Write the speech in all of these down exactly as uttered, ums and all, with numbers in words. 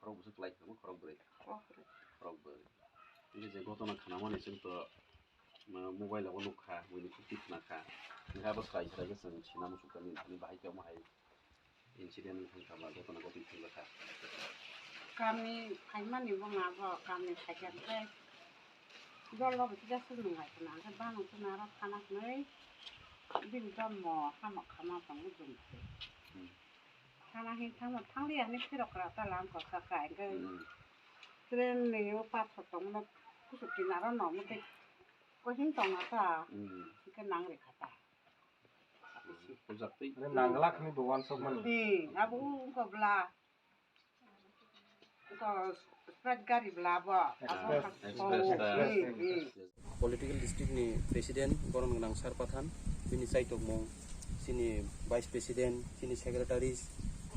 Khorok bwswk kwlai kha, khorok bwrwi. Khorok bwrwi. Hwnkhe je gotona khnamani chwng to, uh, mobile o nukha, buini khukti khna kha. Hwnkhe abo swrai swrai khe chwng sinamo sukha nini thani bahai khe omo hai incident wng kha ba gotona gotwi thangjakha. Kami phaimani bo ma bo kami phaikha khe jolo bo kisa swnam lai khna, hwnkhe bana khna aro thana hwnwi bini jommo hamo khama tongo jumti. Hmm. Thana hin thangma thangliya hinwi phirok kwrak ta lam kok kha kha, hwnkhe Hmm. train ni o pathor tongma kusuk kinaro no, hwnkhe kohim tongma ta, Hmm. hwnkhe nang rikha ta. Puljak twi. Nanglak ni bo wansok mani. Hmm, abo wngkha bla. Wngkha Sprite gari bla bo. Express. Express ta. Hmm, hmm. Political district ni president, boron gwnang Sar Pathan, bini chaitokmung, chini vice president, chini secretaries,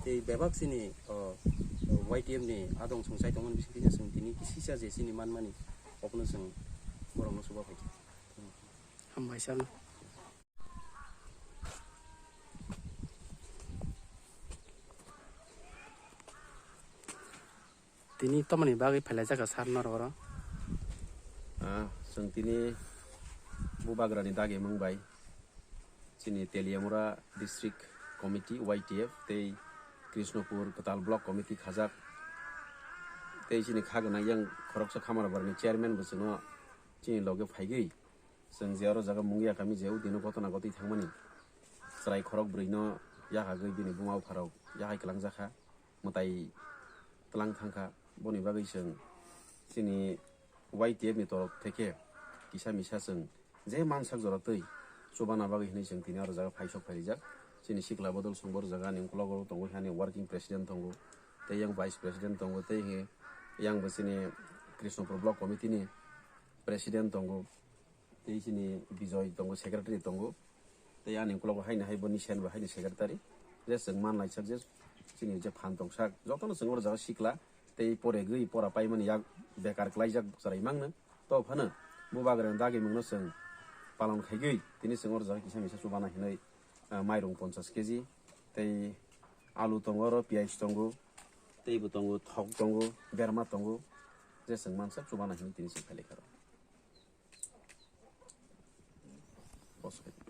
tei bebak chini, o, Y T F ni adong song chaitokmani bising tini chwng tini kisisa je chini manmani, obono chwng borokno chuba phaikha. Hambai sano. Tini tomoni bagwi phailaijak kha sir norok oro? Ah, chwng tini Bubagrani dagimung bai chini Teliamura District Committee, Y T F, tei Krishnapur Kwtal Block Committee khajak, tei chini kha gwnang yang khoroksa Khamarabarni chairman bo chwngno chini loge phaigwi, chwng je oro jaga Mungia kami je o dino gotona gotwi thangmani chwrai khorok bwrwino yakhagwi bini buma bupharok yakhai kwlangjakha, mwtai twlang thangkha. Boni bagwi chwng chini Y T F ni torok theke kisa misa chwng je mansak jora twi chubana bagwi hinwi chwng tini aro jaga phaisok phairijak. Chini sikla bodol songbo oro jaga ani uklogo tongo, hani working president tongo, tei yang vice president tongo, tei hwnke yang bo chini Krishnapur Block Committee ni president tongo, tei chini Bijoy tongo, secretary tongo, tei ani uklogo haino hai bo Nisen bo haini secretary. Je chwng manlaijak je chini je phan tongsak, jotono chwng oro jaga sikla tei poregwi pora paimani yak bekar klaijak chwrai mangno. To phano Bubagrani dagimungno chwng palon khaigwi tini chwng oro jaga kisa misa chubana hinwi, ah, mairung ponchas K G, tei alu tongo, oro piyaj tongo, tei bo tongo, thok tongo, berma tongo, je chwng mansak chubana hinwi tini chwng phailaikha oro. Bos khai.